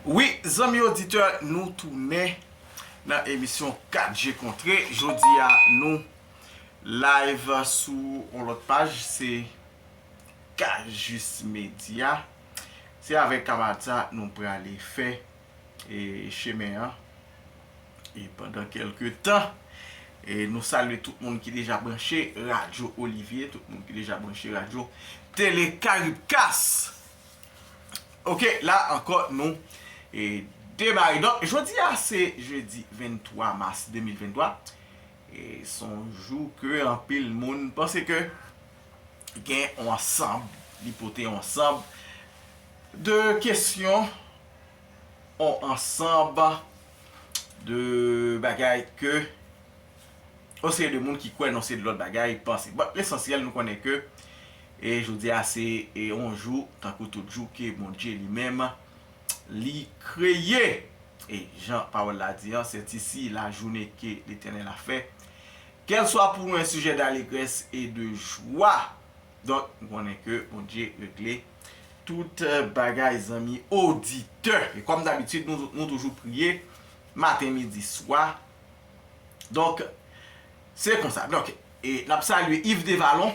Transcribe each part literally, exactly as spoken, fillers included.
Wi, zanmi oditè, nou tounen nan emisyon Kat Je Kontre. Jodi a, nou live sou yon lòt paj, se Kajis Media. Se avèk kamarad sa nou prale fè e chemen an e pandan kèlke tan. E nou salye tout moun ki deja branche Radyo Olivye, tout moun ki deja branche Radyo Tele Karibkas. Ok, la ankò nou e demare. Donk, jodi a se jedi venntwa mas de mil venntwa. E se yon jou ke anpil moun panse ke gen yon ansanm, li pote yon ansanm de kesyon, yon ansanm de bagay ke yon seri de moun ki kwè nan yon seri de lòt bagay panse. Bon, lesansyèl, nou konnen ke e jodi a se e yon jou, tankou tout jou, ke Bondye li menm li kreye. E jan pawòl la di an, c'est ici la journée que l'Éternel a fait. Qu'elle soit pour nous un sujet d'allégresse et de joie. Donk, nou konnen ke Bondye regle tout bagay, zanmi oditè. E kòm dabitid, nou, nou toujou priye maten, midi, swa. Donk, se konsa. Donk, e n ap salye Yves Devalon,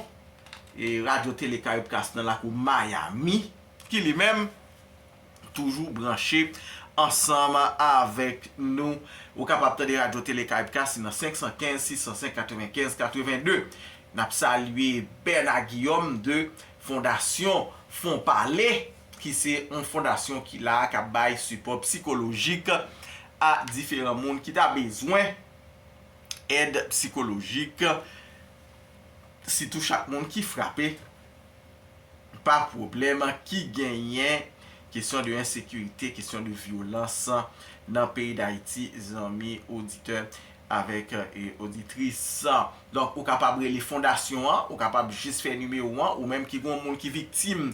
e Radyo Tele Karibkas nan lakou Miami, ki li menm toujou branche ansanm avèk nou. Ou kapab tande Radyo Tele Karibkas nan senk san kenz, sis san senk, katrevenkenz, katrevenn de. N ap salye Bernard Guillaume de Fondasyon Fon Pale, ki se yon fondasyon ki la, k ap bay sipò sikolojik a diferan moun ki ta bezwen èd sikolojik, sitou chak moun ki frape pa pwoblèm ki genyen, kesyon de ensekirite, kesyon de vyolans nan peyi Dayiti, zanmi oditè avèk e oditris. Donk, ou kapab rele fondasyon an, ou kapab jis fè nimewo an, ou menm ki gon moun ki viktim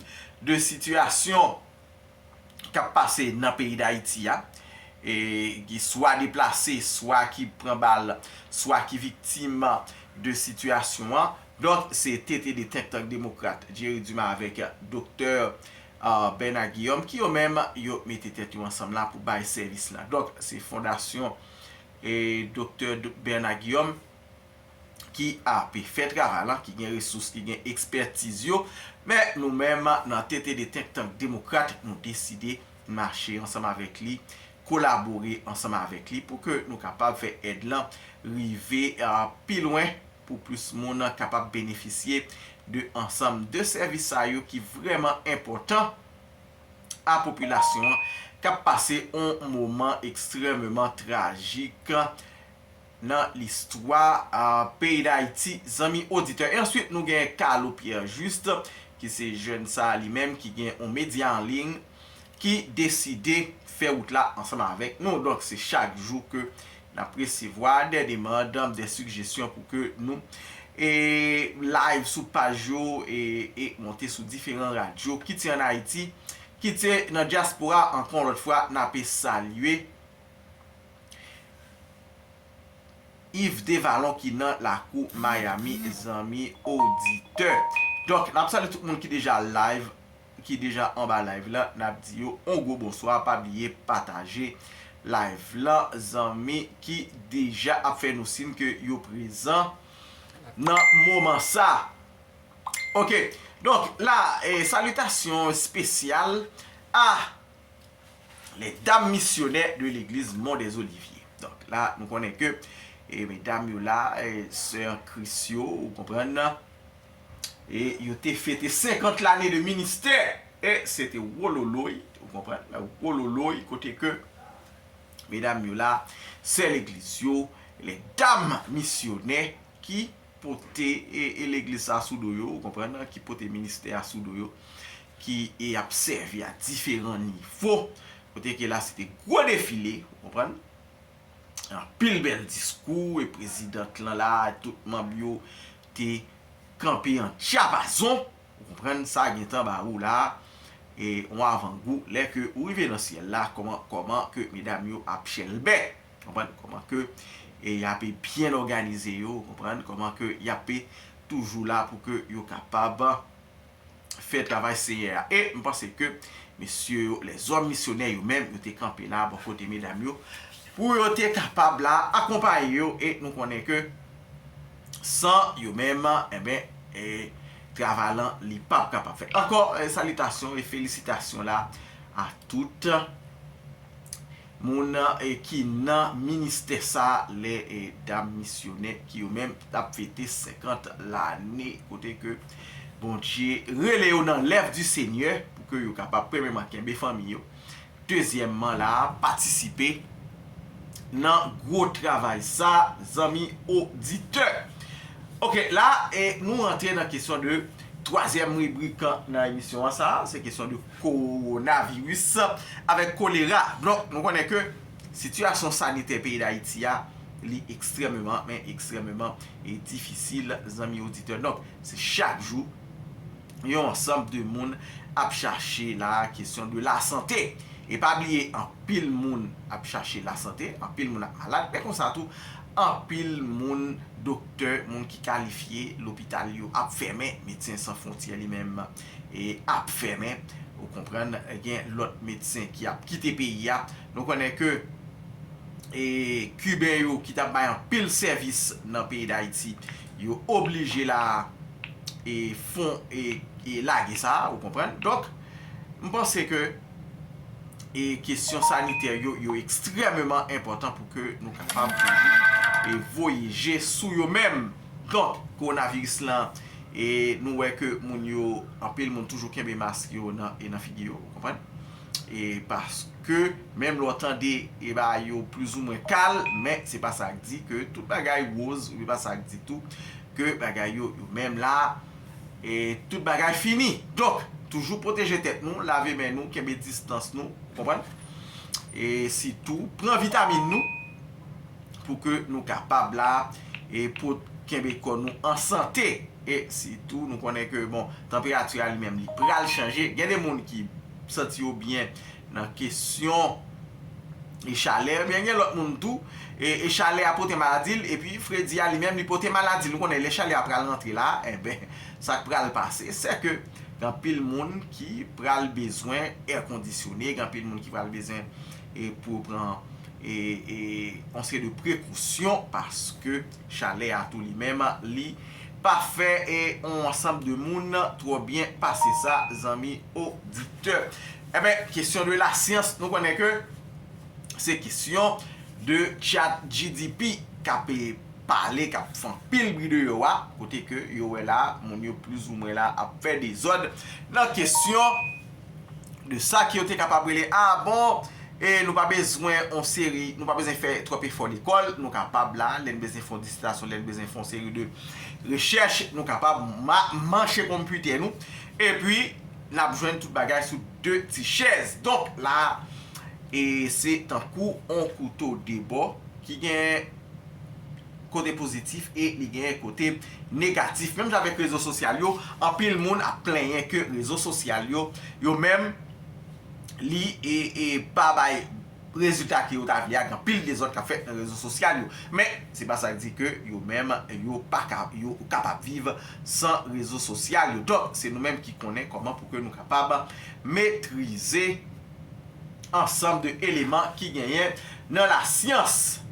de sitiyasyon k ap pase nan peyi Dayiti a, e ki swa deplase, swa ki pran bal, swa ki viktim de sitiyasyon an. Donk, se T T D Think Tank Demokrat, Jerry Dumas avèk Doktè, ah, Bernard Guillaume, ki yo menm, yo mete tèt yo ansanm la pou bay sèvis la. Donk, se fondasyon e Doktè D-, Bernard Guillaume ki ap fè travay la, ki gen resous, ki gen ekspètiz yo. Men nou menm, nan T T D Think Tank Demokrat, nou deside mache ansanm avèk li, kolabore ansanm avèk li pou ke nou kapab fè èd lan rive, ah, pi lwen pou plis moun kapab benefisye de ansanm de sèvis sa yo ki vrèman enpòtan a popilasyon an k ap pase yon moman ekstrèmeman trajik nan listwa, ah, peyi Dayiti, zanmi oditè. E answit, nou gen Carlo Pierre Juste, ki se jèn sa a li menm ki gen yon medya an liy, ki deside fè wout la ansanm avèk nou. Donk, se chak jou ke n ap resevwa de demann, de sijesyon pou ke nou e live sou paj yo e, e monte sou diferan radyo, kit se ann Ayiti, kit se nan dyaspora. Ankò yon lòt fwa, n ap salye Yves Devalon ki nan lakou Miami, zanmi oditè. Donk, n ap salye tout moun ki deja live, ki deja anba live la, n ap di yo yon gwo bonswa, pa bliye pataje live la, zanmi ki deja ap fè nou siy ke yo prezan nan moman sa. Ok, donk la, e, salitasyon espesyal a les dames missionnaires de l'église Mont des Oliviers. Donk la, nou konnen ke, e, medam yo la, e, sè an Kris yo, ou konprann, e yo te fete senkant lane de ministè, e se te wololoy, ou konprann, wololoy, kote ke medam yo la, sè legliz yo, les dames missionnaires ki pote, e, e legliz sa sou do yo, ou konprann, ki pote ministè a sou do yo, ki, e, ap sèvi a diferan nivo, kote ke la se te gwo defile, ou konprann, anpil bèl diskou, e prezidant lan la, tout manm yo te kanpe an dyapazon, ou konprann, sa gentan ba ou la, e, yon avangou, lè ke ou rive nan syèl la, kòman, kòman ke medam yo ap chèlbè. Konprann kòman ke, e, y ape byen òganize yo, konprann kòman ke y ape toujou la pou ke yo kapab fè travay Senyè a. E m panse ke, mesye yo, lèzòm misyonè yo menm, yo te kanpe la bò kote medam yo, pou yo te kapab la akonpaye yo, e nou konnen ke san yo menm, enben, e, travay lan, li p ap kapab fèt. Ankò, e, salitasyon e felisitasyon la a tout moun, e, ki nan ministè sa, lè, e, dam misyonè ki yo menm t ap fete senkant lane, kote ke Bondye rele yo nan lèv di Senyè pou ke yo kapab premyèman kenbe fanmi yo, dezyèmman la patisipe nan gwo travay sa, zanmi oditè. Ok, la, e nou rantre nan kesyon de twazyèm ribrik nan emisyon an sa, se kesyon de kowonaviris avèk kolera. Donk, nou konnen ke sitiyasyon sanitè peyi Dayiti a, li ekstrèmeman, men ekstrèmeman, e difisil, zanmi oditè. Donk, se chak jou, yon ansanm de moun ap chache la kesyon de lasante. E pa bliye, anpil moun ap chache lasante, anpil moun ap malad, men konsa tou, anpil moun, doktè, moun ki kalifye, lopital yo ap fèmen, Medsen San Fwontyè li menm, e ap fèmen, ou konprann, gen lòt medsen ki ap kite peyi a. Nou konnen ke, e, Kiben yo ki t ap bay anpil sèvis nan peyi Dayiti, yo oblije la, e, fon, e, e lage sa, ou konprann. Donk, m panse ke, e, kesyon sanitè yo, yo ekstrèmeman enpòtan pou ke nou kapab toujou, e, voye je sou yo menm. Donk, kowonaviris lan, e nou wè ke moun yo, anpil moun toujou kenbe mask yo nan, e nan figi yo, ou konprann? E paske, menm lè w tande, e bagay yo plizoumwen kal, men se pa sa k di ke tout bagay woz, oubyen pa sa k di tou ke bagay yo, yo menm la, e tout bagay fini. Donk, toujou pwoteje tèt nou, lave men nou, kenbe distans nou, ou konprann? E sitou, pran vitamin nou, pou ke nou kapab la, e pou kenbe kò nou an sante. E sitou, nou konnen ke, bon, tanperati a li menm, li pral chanje. Gen de moun ki santi yo byen nan kesyon e chalè, men gen lòt moun tou, e, e chalè a pote maladi l, epi fredi a li menm, li pote maladi l. Nou konnen lè chalè a pral rantre la, enben, sa k pral pase, se ke gen anpil moun ki pral bezwen èkondisyone, gen anpil moun ki pral bezwen, e, pou yo pran, e, e, yon seri de prekosyon, paske chalè a tou li menm, li pa fè, e, yon ansanm de moun twò byen pase sa, zanmi oditè. Enben, kesyon de lasyans, nou konnen ke se kesyon de chat G D P k ap, e, pale, k ap fè anpil bri deyò a, kote ke yo wè la, moun yo plizoumwen la ap fè dezòd nan kesyon de sa ke yo te kapab rele, a bon, e nou pa bezwen yon seri, nou pa bezwen fè twòp efò lekòl, nou kapab la, lè n bezwen fè yon disertasyon, lè n bezwen fè yon seri de rechèch, nou kapab ma-, manche konpitè nou, epi n ap jwenn tout bagay sou de ti chèz. Donk, la, e se tankou yon kouto de bò ki gen kote pozitif e li gen kote negatif. Menm jan avèk rezo sosyal yo, anpil moun ap plenyen ke rezo sosyal yo, yo menm, li, e, e pa bay rezilta ke yo ta vle a, gen anpil dezòd k ap fèt nan rezo sosyal yo. Men, se pa sa k di ke yo menm, yo pa ka, yo kapab viv san rezo sosyal yo. Donk, se nou menm ki konnen kòman pou ke nou kapab metrize ansanm de eleman ki genyen nan lasyans.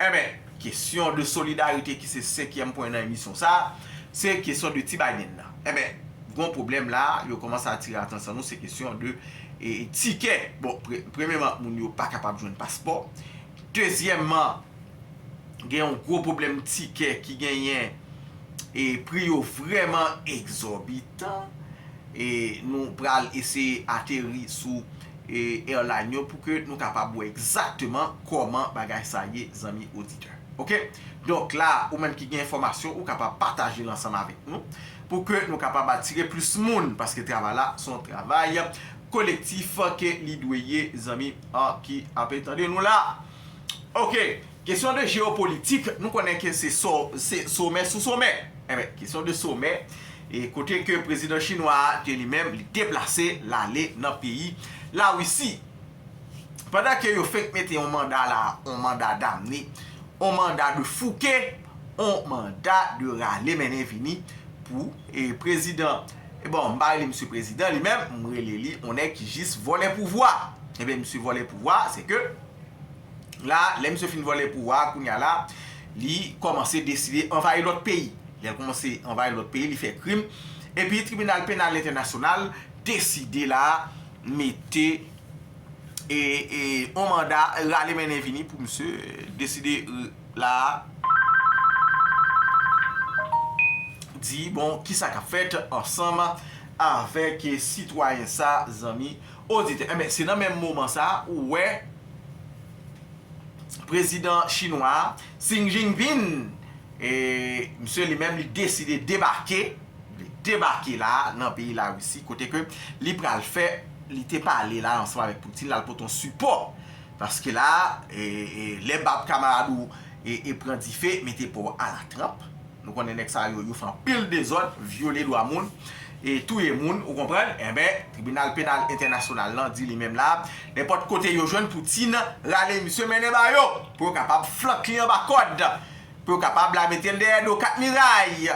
Enben, kesyon de solidarite ki se senkyèm pwen nan emisyon sa, se kesyon de Ti Biden nan. Enben, gon pwoblèm la, yo kòmanse atire atansyon nou, se kesyon de, e, tikè. Bon, pre-, premyèman, moun yo pa kapab jwenn paspò. Dezyèmman, gen yon gwo pwoblèm tikè ki genyen, e pri yo vrèman egzòbitan. E nou pral eseye ateri sou, e, airline yo pou ke nou kapab wè egzakteman kòman bagay sa ye, zanmi oditè. Oke? Donk la, ou menm ki gen enfòmasyon, ou kapab pataje l ansanm avèk nou pou ke nou kapab atire plis moun, paske travay la se yon travay kolektif ke li dwe ye, zanmi, a, ki ap tande nou la. Oke, kesyon de jewopolitik, nou konnen ke se so-, se somè sou somè. Enben, kesyon de somè, e kote ke prezidan chinwa a te li menm, li deplase, l ale nan peyi Larisi. Pandan ke yo fenk mete yon manda la, yon manda damne, yon manda de fouke, yon manda de rale mennen vini pou, e, prezidan, E bon, m pa rele misye prezidan, li menm, m rele li yon nèg ki jis vòlè pouvwa. Ebyen, misye vòlè pouvwa, se ke la, lè misye fin vòlè pouvwa, kounye a la, li kòmanse deside anvayi lòt peyi. Lè l kòmanse anvayi lòt peyi, li fè krim. Epi, Tribinal Penal Entènasyonal deside la, mete e, e, yon manda rale mennen vini pou misye deside, e, la di, bon, kisa k ap fèt ansanm avèk sitwayen sa, zanmi oditè. Enben, se nan menm moman sa ou wè prezidan chinwa a, Xi Jinping, e, misye li menm li deside debake, li debake la nan peyi Larisi, kote ke li pral fè, li te pale la ansanm avèk Putin, l al pote yon sipò. Paske la, e, e, lè bab kamarad ou e, e pran dife, mete pa w alatranp. Nou konnen nèg sa yo, yo fè anpil dezòd, vyole dwa moun, e touye moun, ou konprann? Enben, Tribinal Penal Entènasyonal lan di li menm la, nenpòt kote yo jwenn Putin, rale misye mennen ba yo, pou yo kapab flanke li anba kòd, pou yo kapab la mete l dèyè do kat miray,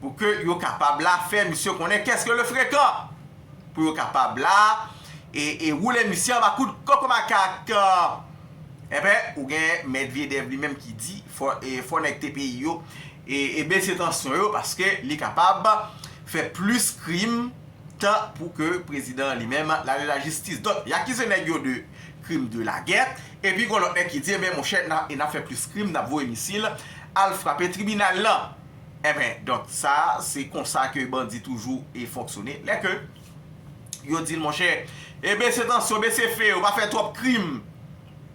pou ke yo kapab la fè misye konnen kèske le frekan, pou yo kapab la e, e woule misye anba kout kòkòmakak. Enben, ou gen Medvedev li menm ki di, fò, e, fò nèg te peyi yo, e, e bese tansyon yo, paske li kapab fè plis krim tan pou ke prezidan an li menm l ale lajistis. Donk, y akize nèg yo de krim de lagè, epi gon lòt nèg ki di, enben, monchè, n a, e n ap fè plis krim, n ap voye misil al frape tribinal lan. Enben, donk, sa, se konsa ke bandi toujou e fonksyone. Lè ke yo di l, monchè, e bese tansyon, bese fe, ou pa fè twòp krim.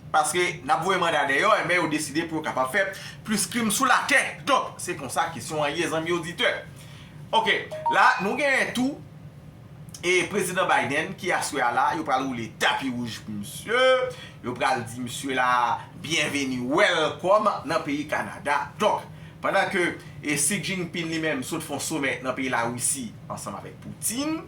Paske n ap voye manda dèyè, enben, yo deside pou yo kapab fè plis krim sou latè. Donk, se konsa kesyon an ye, zanmi oditè. Oke, la, nou genyen tou, e prezidan Biden, ki aswè a la, yo pral woule tapi wouj pou misye, yo pral di misye la, byenveni, welcome, nan peyi Kanada. Donk, pandan ke, e, Xi Jinping li menm sot fè yon somè nan peyi Larisi ansanm avèk Putin,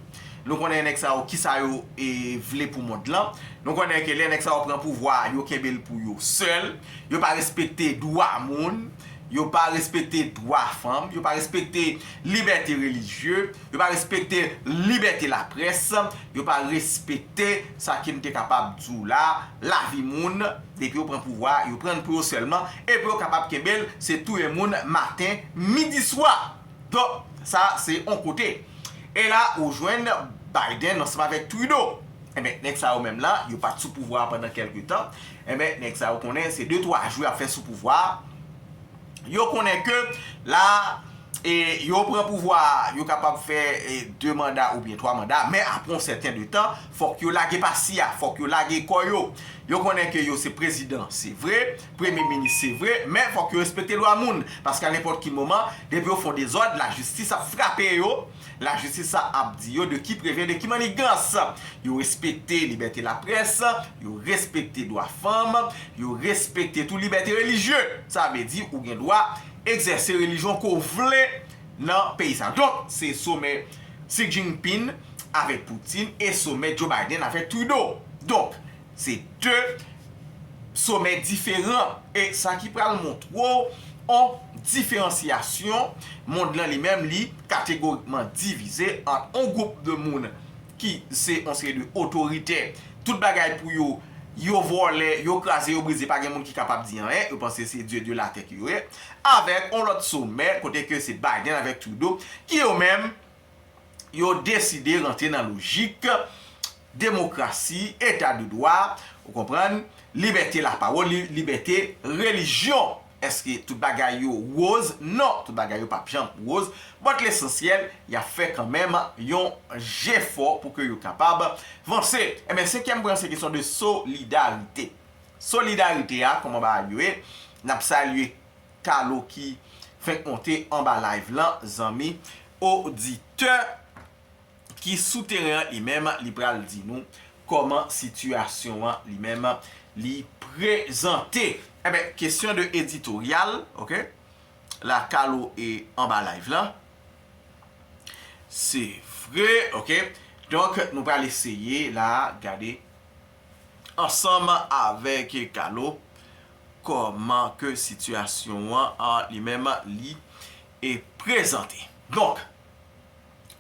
nou konnen nèg sa yo, kisa yo, e, vle pou mond lan. Nou konnen ke lè nèg sa yo pran pouvwa, yo kenbe l pou yo sèl. Yo pa respekte dwa moun, yo pa respekte dwa fanm, yo pa respekte libète relijye, yo pa respekte libète laprès, yo pa respekte sa ke m te kapab di w la, lavi moun, depi yo pran pouvwa, yo pran l pou yo sèlman, e pou yo kapab kenbe l, se touye moun maten, midi, swa. Donk, sa se yon kote. E la, ou jwenn Biden ansanm avèk Trudeau. Enben, nèg sa yo menm la, yo pa t sou pouvwa a pandan kèlke tan. Enben, nèg sa yo konnen se de twa jou y ap fè sou pouvwa a. Yo konnen ke la, e, yo pran pouvwa a, yo kapab fè, e, de manda oubyen twa manda, men apre yon sèten de tan, fòk yo lage pasi a, fòk yo lage kò yo. Yo konnen ke yo se prezidan, se vre, premye minis, se vre, men fòk yo respekte dwa moun, paske a nenpòt ki moman, depi yo fè yon dezòd, lajistis ap frape yo, lajistis sa ap di yo de qui prévient, de qui manigance. Yo respekte libète laprès, yo respekte dwa fanm, yo respekte tou libète relijye. Sa vle di ou gen dwa egzèse relijyon ke w vle nan peyi sa. Donk, se somè Xi Jinping avèk Putin e somè Joe Biden avèk Trudeau. Donk, se de somè diferan. E sa ki pral montre w yon diferansyasyon. Mond lan li menm, li kategorikman divize ant yon gwoup de moun ki se yon seri de otoritè. Tout bagay pou yo, yo vòlè, yo kraze, yo brize, pa gen moun ki kapab di anyen. Yo panse se dye de latè ke yo ye. Avèk yon lòt somè, kote ke se Biden avèk Trudeau, ki yo menm, yo deside rantre nan lojik demokrasi, eta de dwa, ou konprann, libète lapawòl, li-, libète relijyon. Èske tout bagay yo woz? Non, tout bagay yo p ap janm woz. But lesansyèl, y ap fè kanmenm yon jefò pou ke yo kapab vanse. Enben, senkyèm pwen an, se kesyon de solidarite. Solidarite a, kòman bagay yo ye? N ap salye Kalo ki fenk monte anba live lan, zanmi oditè ki sou teren an, li menm, li pral di nou kòman sitiyasyon an, li menm, li prezante. Enben, kesyon de editoryal, oke? La, Kalo e anba live lan. Se vre, oke? Donk, nou pral eseye, la, gade ansanm avèk Kalo kòman ke sitiyasyon an, an li menm, li e prezante. Donk,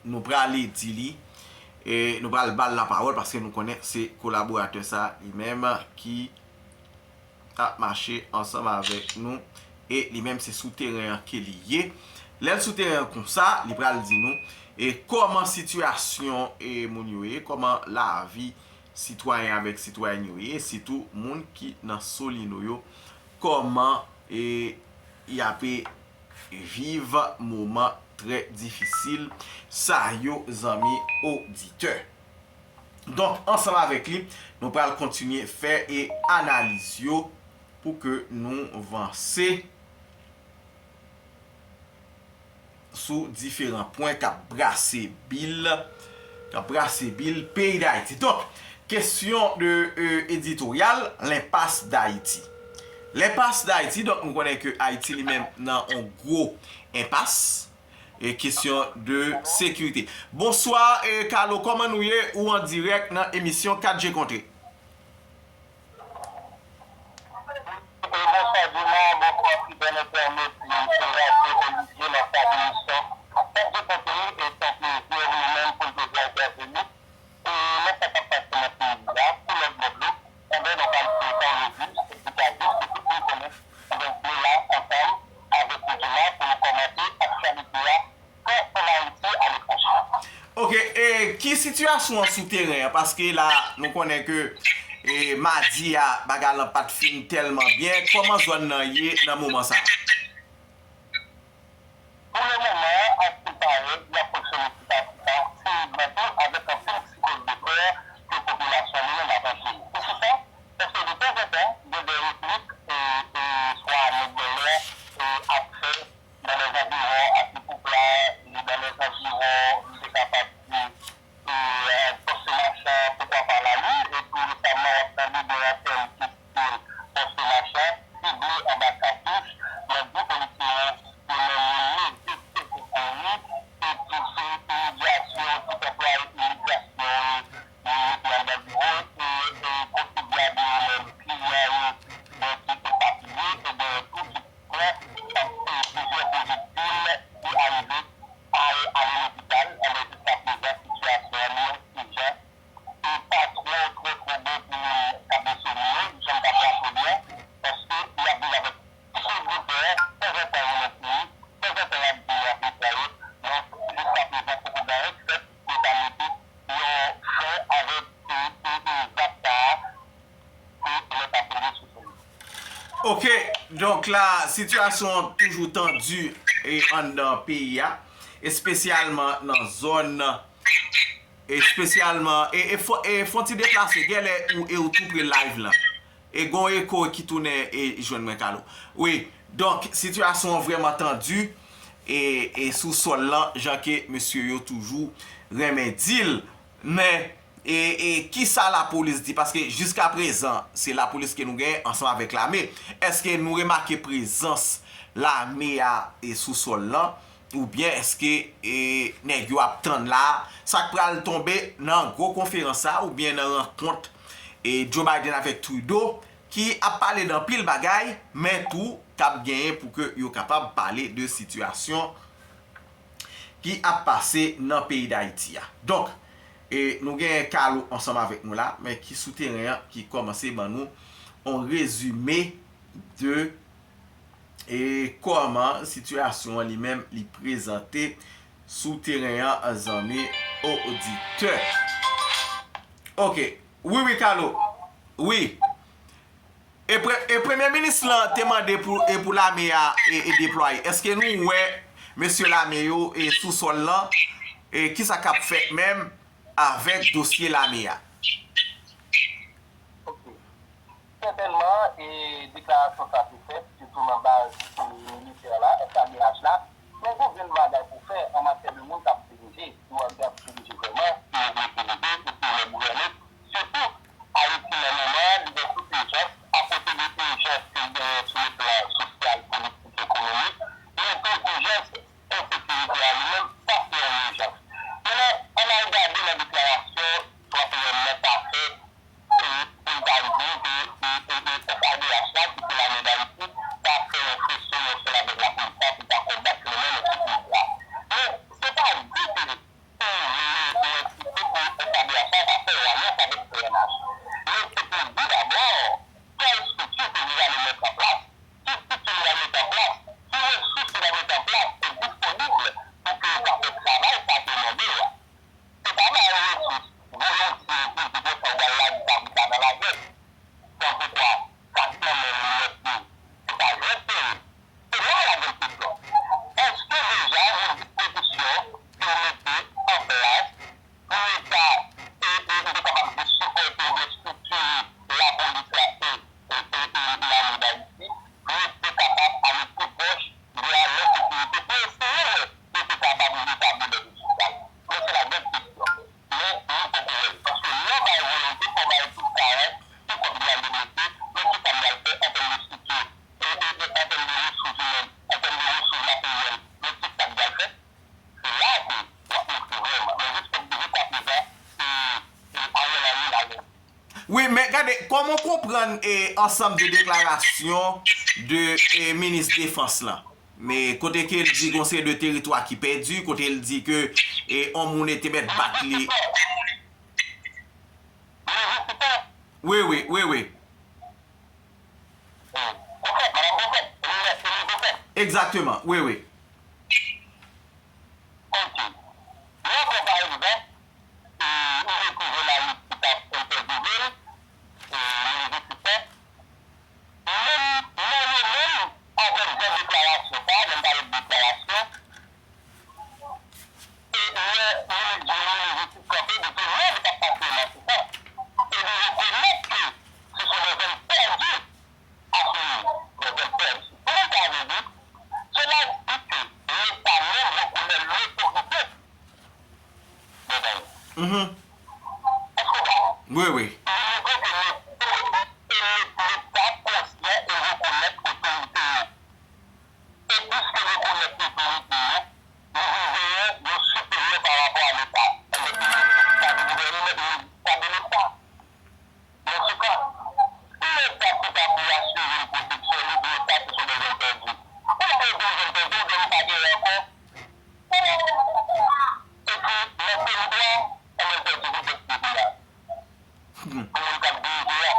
Nou prale di li, e nou pral ba l lapawòl paske nou konnen se kolaboratè sa li menm ki ap mache ansanm avèk nou e li menm se sou teren an ke li ye. Lè l sou teren an konsa, li pral di nou e kòman sitiyasyon e moun yo ye, kòman lavi sitwayen avèk sitwayèn yo ye, sitou moun ki nan Solino yo, kòman e y ape viv moman trè difisil sa yo, zanmi oditè. Donk, ansanm avèk li, nou pral kontinye fè e analiz yo pou ke nou vanse sou diferan pwen k ap brase bil, k ap brase bil peyi Dayiti. Donk, kesyon de e, editoryal, lenpas Dayiti. Lenpas Dayiti, donk, nou konnen ke Ayiti li menm nan yon gwo enpas, e kesyon de sekirite. Bonswa, e Carlo, kòman nou ye? Ou an dirèk nan emisyon Kat Je Kontre. E bonswa Junior, bonswa fidèl entènot, e se Rafe Olivier nan sa emisyon Kat Je Kontre, e se yon plezi pou nou menm pou n te vin entèveni. E nan sa k ap pase nan peyi a, sou lòt bò dlo, enben nou pral fè yon revizyon, se pou ka jis ke tout moun konnen. Enben nou la ansanm avèk ou Junior pou nou kòmante aktyalite a, tan ann Ayiti, aletranje. Ok, e ki sitiyasyon an sou teren an? Paske la, nou konnen ke e, madi a, bagay lan pa t fin tèlman byen. Kòman zòn nan ye nan moman sa a? Pou le moman, askil parèt, y ap fonksyone ti pa ti pa, timidman tou, avèk anpil ti koz de kè ke popilasyon li menm ap anjere. Poukisa? Paske de tanzantan, gen de replik, e, e, swa nèg dèyè, e, ap fè dans les environs, à Ti Poupla, dans les environs, m te kapab di, e, Pòs Machan, poukwa pa Lali, epi resaman, w ap tande gen yon tèm ki stil Pòs Machan, sible anba katouch, bandi polisye yo, yo menm yo leve tèt yo kouri, e ki se imigrasyon, ki t anplwaye imigrasyon, yo mete anndan biwo, e, e kontribyab yo menm, kliyan yo, bon, ki epapiye, e genyen tou ki pran, paske plizyè pwojektil ki arive al ale lopital, enben jiska prezan sitiyasyon an li ijan, e pa twò, twò, twò bon pou moun k ap nan Solino, jan m t ap raple w, paske y ap viv avèk ti koz de kè, tanzantan yo nan kouri, tanzantan y ap vini ap netwaye, donk jiska prezan poko gen anyen k fèt pou ta mete yon fen avèk e, e, e zak sa a, ke lè k ap vini sou Solino. Ok, donk la, sitiyasyon an toujou tandi e anndan peyi a, espesyalman nan zòn, espesyalman, e, e fò, e fò n ti deplase, genlè ou, e ou tou pre live lan. E gon eko ki tounen e jwenn mwen, Carlo. Wi, donk, sitiyasyon an vrèman tandi, e, e sou sòl lan, jan ke mesye yo toujou renmen di l. Men, e, e kisa lapolis di? Paske jiska prezan, se lapolis ke nou genyen ansanm avèk lame. Èske nou remake prezans lame a e sou sòl lan? Oubyen èske e, nèg yo ap tann la? Sa k pral tonbe nan gwo konferans sa a oubyen nan rankont e, Joe Biden avèk Trudeau ki ap pale de anpil bagay, men tou k ap genyen pou ke yo kapab pale de sitiyasyon ki ap pase nan peyi Dayiti a. Donk, e, nou gen Carlo ansanm avèk nou la, men ki sou teren an, ki kòmanse ban nou yon rezime de e kòman sitiyasyon an li menm li prezante sou teren an, zanmi oditè. Ok, wi, wi, Carlo. Wi. E, pre, e premye minis lan te mande pou, e pou lame a e, e deplwaye. Èske nou wè mesye lame yo e sou sòl lan? E kisa k ap fèt menm avèk dosye lame a? Ok. Sètènman, e deklarasyon sa te fèt, sitou nan baz e militè la, S A D H la, men gon grenn bagay pou fè an matyè de moun k ap dirije, yo ap dirije vrèman, si yo vle dirije, e si yo vle gouvène, sitou Ayiti nan moman, li gen tout ijans, akote de ijans ke l genyen sou le plan sosyal, politik, ekonomik, men tou ijans ensekirite a li menm, sa se yon ijans. Kounye a, ann al gade nan deklarasyon twa P M nan ta fè, e, pou l ta di ke, e, e, e, S A D H la, ki se lame Dayiti, ta fè yon feso, yon sèl avèk lapolis la, pou l ta konbat fenomèn ensekirite a. Men, se pa di ke Wi, men gade, kòman w konprann e ansanm de deklarasyon de e minis defans lan? Men kote ke l di gon seri de teritwa ki pèdi, kote l di ke e on moun te mèt bat li. Wi, wi, wi, wi. Egzakteman, wi, wi. Ok. Yon fwa, pa egzanp, e, ou jwenn yon jounalis ki t ap entèvyouve l, e, minis jistis la, menm nan yo menm, avèk jan deklarasyon sa, lè m pale de deklarasyon, e lè minis, minis jistis kanpe, li di non, li p ap pase nan sou sa. E li rekonèt ke se sou de zòn pèdi, asou de zòn pèdi. Pou sa vle di, sela di ke Leta menm rekonèt lotorite de gang yo. Mhm. Èske w konprann? Wi, wi. Li montre ke Leta, e Leta konsyan e rekonèt otorite yo. E piske rekonèt otorite yo, li vin genyen yon siperyè pa rapò a Leta. Sa vle di gouvènman, sa vle Leta. Nan se ka, si Leta se ta pou asire l pwoteksyon, li di Leta se sou de zòn pèdi. Ou pa ede yon zòn pèdi, ou di ou pa genyen ankò. Epi, nan teritwa, ann al pèdi pou tèt peyi a. Hmm. Pou moun k ap dirije a.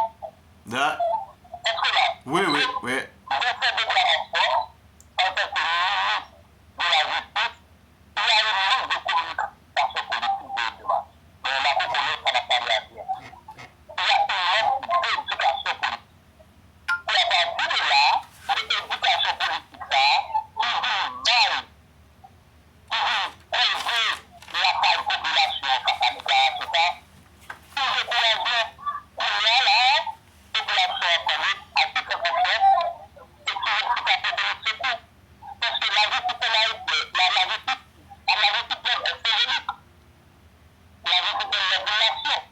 Da. Èske la? Wi, wi, wi. Mwen fè deklarasyon antanke minis de la jistis, il y a un manque de communication politique de débat. Men la pou konnen sa n ap pale a byen. Il y a un manque d'éducation politique. E apati de la, de edikasyon politik sa a, ki vin bay ki vin koze lakay popilasyon an fas a deklarasyon sa a, ki dekourajan. Kounye a la a, popilasyon an konnen a ki fè konfyans e ki resi ka pote li sekou. Paske lajistis an Ayiti, la, lajistis, la, lajistis menm, èske se li? Lajistis menm, lajistis menm,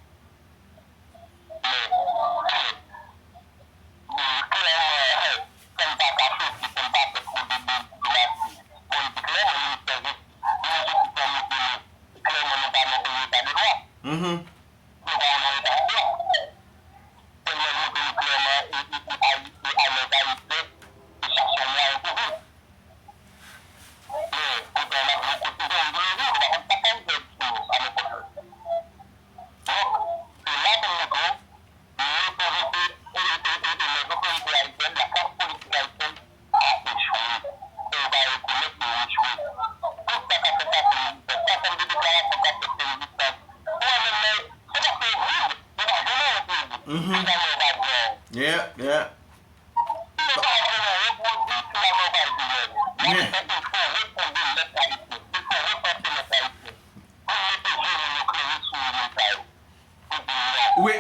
Men, klèman, sa n pa kache, si sa n pa fè twò de diplomasi politik la, men ministè jistis, minis jistis la montre nou klèman nou pa nan yon eta de dwa. Mhm. Nou pa nan eta de dwa. Tèlman l montre nou klèman, e, e, e, Ayi-, e, alèz Ayisyen, e chache yon mwayen pou viv. Men, poutan, n ap jwe kout piton, m di nou, nou pa konn sa k ap fèt sou a nenpòt lè. Donk, se la pou m montre w, Lè otorite, e, e, e, e, lè otorite ayisyèn, laklas politik ayisyèn a echwe. E yo pa rekonèt yo echwe. Tout sa k ap fèt la, se yon ansanm de deklarasyon k ap fèt, se rezistans. Mwen menm, men, se paske yo vid, yo pa janm repwodui. Mhm. Finalman, yo pa di anyen. Yeah, yeah. Si yo pa janm repwodui, finalman, yo pa di anyen. N ap fè efò refonde lèt ayisyen, efò repanse lèt ayisyen, pou n mete je nou yo klere sou moun sa yo. Wi.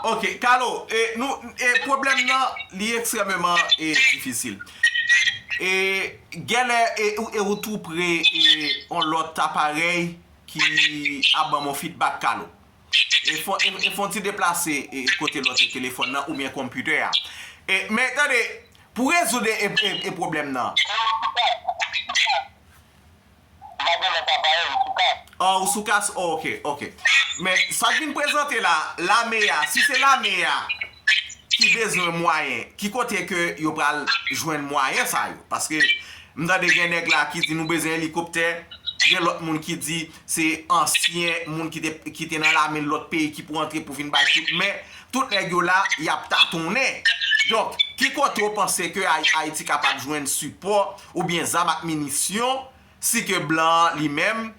Ok, Carlo, e, nou, e, pwoblèm nan, li ekstrèmeman, e, difisil. E, genlè, e, ou, e, ou tou pre, e, on lòt aparèy ki ap ban m on feedback, Carlo. E fon, e, e fon ti deplase, e, kote lòt telefòn nan oubyen konpitè a. E, men, tande, pou rezoud, e, e, e, pwoblèm nan. M pa gen lòt aparèy, m sou kas. Oh, ou sou kas? Oh, ok, ok. Men, sa k vin prezante la, lame a, si se lame a ki bezwen mwayen, ki kote ke yo pral jwenn mwayen sa yo? Paske m tande gen nèg la ki di nou bezwen elikoptè, gen lòt moun ki di se ansyen moun ki te, ki te nan lame lòt peyi ki pou antre pou vin bay kout men. Tout nèg yo la, y ap tatonnen. Donk, ki kote w panse ke Ay-, Ayiti kapab jwenn sipò oubyen zam ak minisyon si ke blan an li menm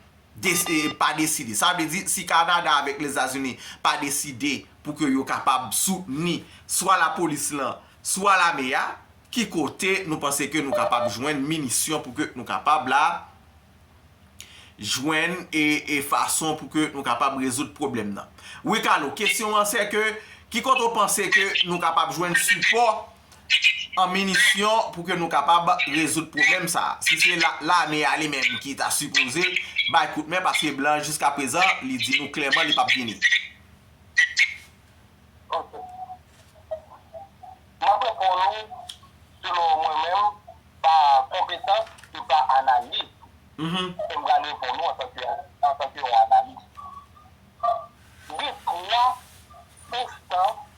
des-, e, pa deside? Sa vle di, si Kanada avèk Lèzetazini pa deside pou ke yo kapab soutni swa lapolis lan, swa lame a, ki kote nou panse ke nou kapab jwenn minisyon pou ke nou kapab la jwenn e, e fason pou ke nou kapab rezoud pwoblèm nan? Wi, Carlo, kesyon an se ke, ki kote w panse ke nou kapab jwenn sipò an minisyon pou ke nou kapab rezoud pwoblèm sa a? Si se la, lame a li menm ki ta sipoze bay kout men, paske blan jiska prezan, li di nou klèman li p ap vini. Ok. M ap reponn ou, selon mwen menm, pa konpetans e pa analiz. Mhm. E m pral reponn ou antanke, antanke yon analis. Gen twa, Enstan,